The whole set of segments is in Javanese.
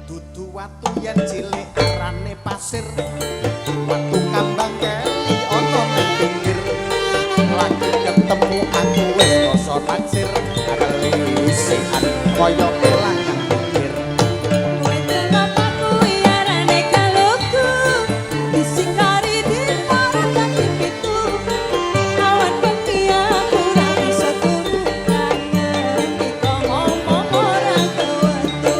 Dudu watu yen cilik arane pasir, watu kambang keli ana ning pinggir. Lagi ketemu aku wis rasa naksir, kelisihan kaya kelangan pinggir. Kowe kenapa kuwi arane kaluku, disikari diparut dadi pitu. Awan bengi aku ora iso turu, kangen kita ngomong ora kewetu.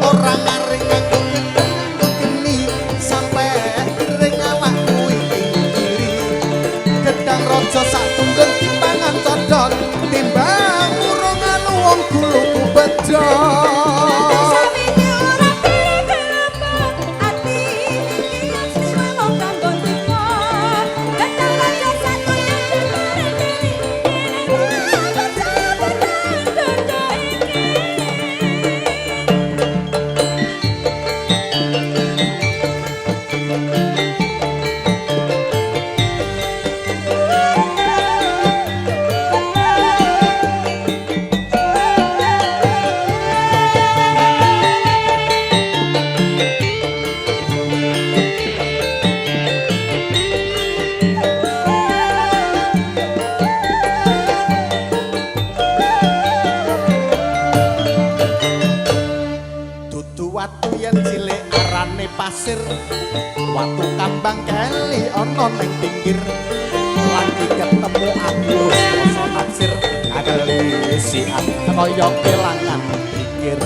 Ora ngaring nganggo geni, sampe kering awakku iki ngiri. Gedang raja sak tunggung dipangan codot, timbang urungan wong guluku bedot. Samiki ora kelapa, ati iki asli mung kanggo ndika. Gedang raja satu yang dipareng kiri, kene aku dodo iki. Dudu watu yen cilik arane pasir, watu kambang keli ana ning pinggir. Lagi ketemu aku wis rasa naksir, kelisihan kaya kelangan pikir.